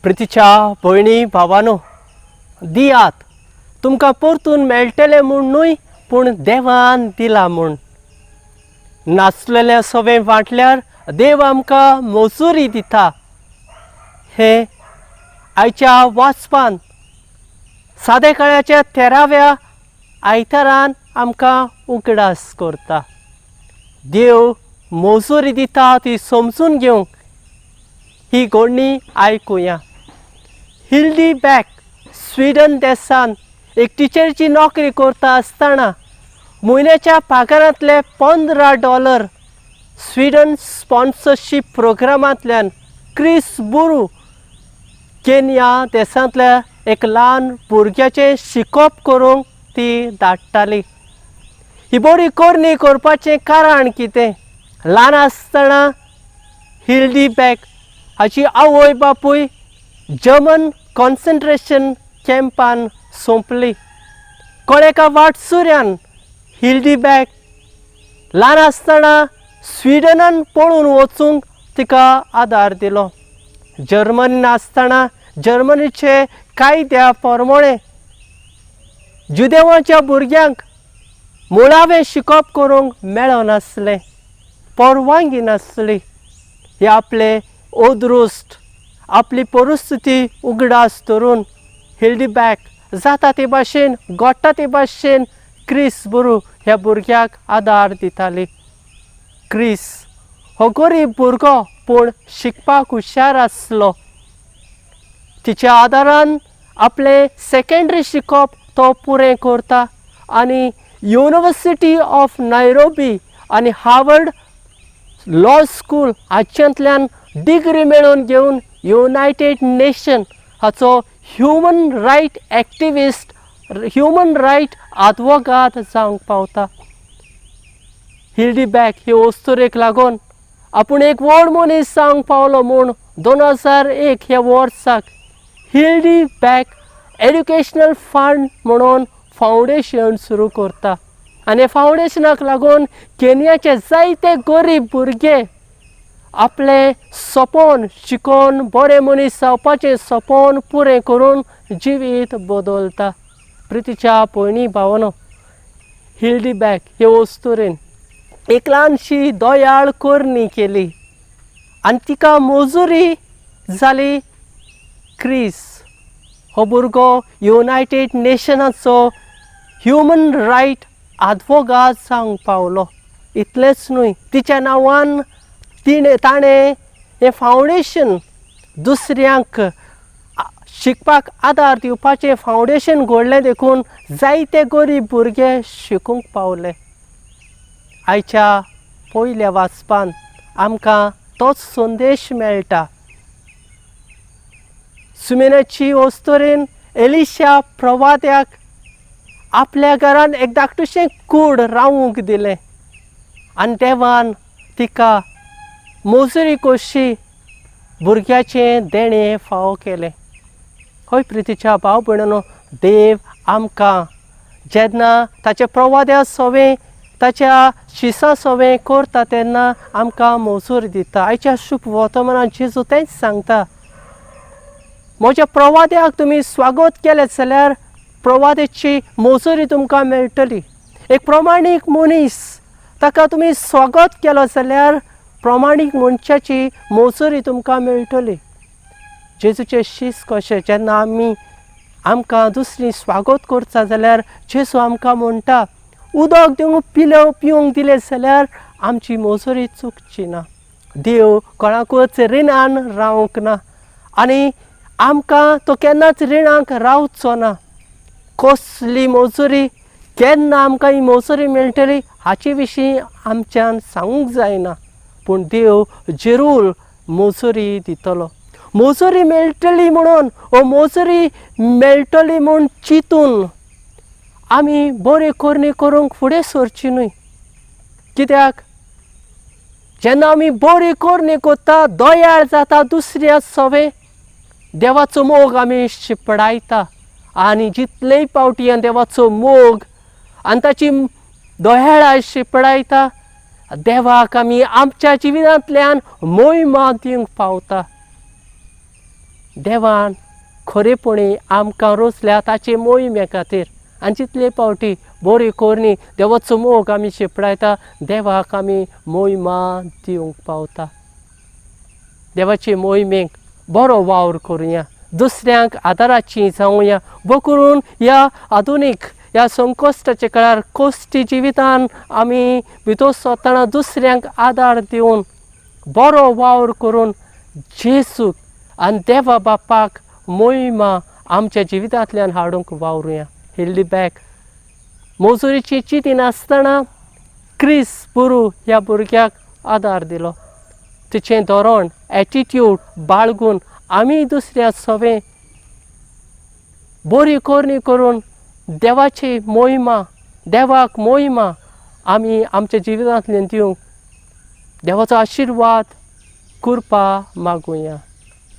प्रितीच्या भयणी भावानो, दियात, तुमकां परतून मेळटलें म्हूण न्हय, पूण देवान दिला म्हूण. नासलेलें सवें वांटल्यार देव आमकां मजुरी दिता. हें आयच्या वाचपान सादे काळाच्या 13व्या आयतारान आमकां उगडास करता. देव मजुरी दिता ती समजून घेवंक ही घडणी आयकुया. हिल्डी बॅक स्विडन देसान एक टिचरीची नोकरी करता आसतना म्हयन्याच्या पगारांतले $15 स्विडन स्पॉन्सरशीप प्रोग्रामांतल्यान क्रिस बुरू केन्या देशांतल्या एक ल्हान भुरग्याचें शिकप करूंक ती धाडटाली. ही बरी करणी करपाचें कारण कितें? ल्हान आसतना हिल्डी बॅक हाची आवय बापूय जर्मन कॉन्सन्ट्रेशन कॅम्पान सोंपली. कोण एका वाटसुऱ्यान हिल्डी बॅक ल्हान आसतना स्विडनान पळून वचूंक तिका आदार दिलो. जर्मनीन आसतना जर्मनीचे कायद्या प्रमाणे जुदेवाच्या भुरग्यांक मुळावें शिकप करूंक मेळनासलें, परवानगी नासली. हे आपले अदृश्ट, आपली परिस्थिती उगडास धरून हिल्डी बॅक जाता ते भाशेन, घडटा ते भाशेन क्रिस बुरू ह्या भुरग्याक आदार दिताली. क्रिस हो गरीब भुरगो पूण शिकपाक हुशार आसलो. तिच्या आदारान आपलें सेकेंडरी शिकप तो पुरें करता आनी युनिवर्सिटी ऑफ नायरोबी आनी हार्वर्ड लॉ स्कूल हाच्यांतल्यान डिग्री मेळोवन घेवन युनायटेड नेशन हाचो human right activist, human right आदवोगाद जावंक पावता. हिल्डी बॅक हे अस्तुरेक लागून आपूण एक व्हड मनीस जावंक पावलो म्हूण 2001 ह्या वर्साक हिल्डी बॅक एड्युकेशनल फंड म्हणून फावंडेशन सुरू करता आनी फावंडेशनाक लागून केन्याचे जायते गरीब भुरगे आपलें सपन शिकोवन बरे मनीस जावपाचें सपन पुरें करून जिवीत बदलता. प्रितीच्या भयणी भावानो, हिल्डी बॅक हे अस्तुरेन एक ल्हानशी दयाळ करणी केली आनी तिका मजुरी जाली. क्रिस हो भुरगो युनायटेड नेशनाचो ह्युमन रायट आदवोगाद जावंक पावलो. इतलेंच न्हय, तिच्या नांवान तिणें ताणें हें फावंडेशन, दुसऱ्यांक शिकपाक आदार दिवपाचें फावंडेशन घडलें, देखून जायते गरीब भुरगे शिकूंक पावले. आयच्या पयल्या वाचपान आमकां तोच संदेश मेळटा. सुमेनाची अस्तुरेन एलिशा प्रवाद्याक आपल्या घरान एक धाकटुशें कूड रावूंक दिलें आनी देवान तिका मजुरी कशी भुरग्याचें देणें फावो केलें. हय प्रितीच्या भाव भयणानो, देव आमकां जेन्ना ताच्या प्रवाद्या सवें, ताच्या शिसां सवें करता तेन्ना आमकां मजूर दिता. आयच्या शुभ वर्तमानान जेजू तेंच सांगता, म्हज्या प्रवाद्याक तुमी स्वागत केलें जाल्यार प्रवाद्याची मजुरी तुमकां मेळटली. एक प्रमाणीक मनीस, ताका तुमी स्वागत केलो जाल्यार प्रमाणीक मनशाची मजुरी तुमकां मेळटली. जेजूचे शीस कशें जेन्ना आमी आमकां दुसरी स्वागत करता जाल्यार जेजू आमकां म्हणटा, उदक दिवंक पिलो पिवंक दिलें जाल्यार आमची मजुरी चुकची ना. देव कोणाकूच रिणान रावंक ना आनी आमकां तो केन्नाच रिणाक रावचो ना. कसली मजुरी, केन्ना आमकां ही मजुरी मेळटली हाचे विशीं आमच्यान सांगूंक जायना, पूण देव जरूर मजुरी दितलो. मजुरी मेळटली म्हणून वो मजुरी मेळटली म्हूण चिंतून आमी बरी करणी करूंक फुडें सरची न्हय. कित्याक जेन्ना आमी बरी करणी करता, दयाळ जाता दुसऱ्या सवे, देवाचो मोग आमी शिपडायता आनी जितलेय पावटी देवाचो मोग आनी ताची दयाळाय शिपडायता, देवाक आमी आमच्या जिवितांतल्यान मोहिमा दिवंक पावता. देवान खरेपणी आमकां रोसल्या ताचे मोहिमे खातीर. आनी जितले फावटी बरी कोरणी देवाचो मोग आमी शिंपडायता, देवाक आमी मोहिमा दिवंक पावता. देवाचे मोहिमेक बरो वावर करुया, दुसऱ्यांक आदाराची जावया. बो करून ह्या आधुनीक ह्या संकश्टाच्या काळार कश्टी जिवितान आमी भितर सरतना दुसऱ्यांक आदार दिवन बरो वावर करून जेसूक आनी देवा बापाक मोहिमा आमच्या जिवितांतल्यान हाडूंक वावरुया. हिल्डी बॅक मजुरीची चिंती नासतना क्रिस बुरू ह्या भुरग्याक आदार दिलो. तिचें धोरण एटिट्यूड बाळगून आमी दुसऱ्या सवें बरी करणी करून देवाची मोहिमा, देवाक मोहिमा आमी आमच्या जिवितांतल्यान दिवंक देवाचो आशिर्वाद, कृपा मागुया.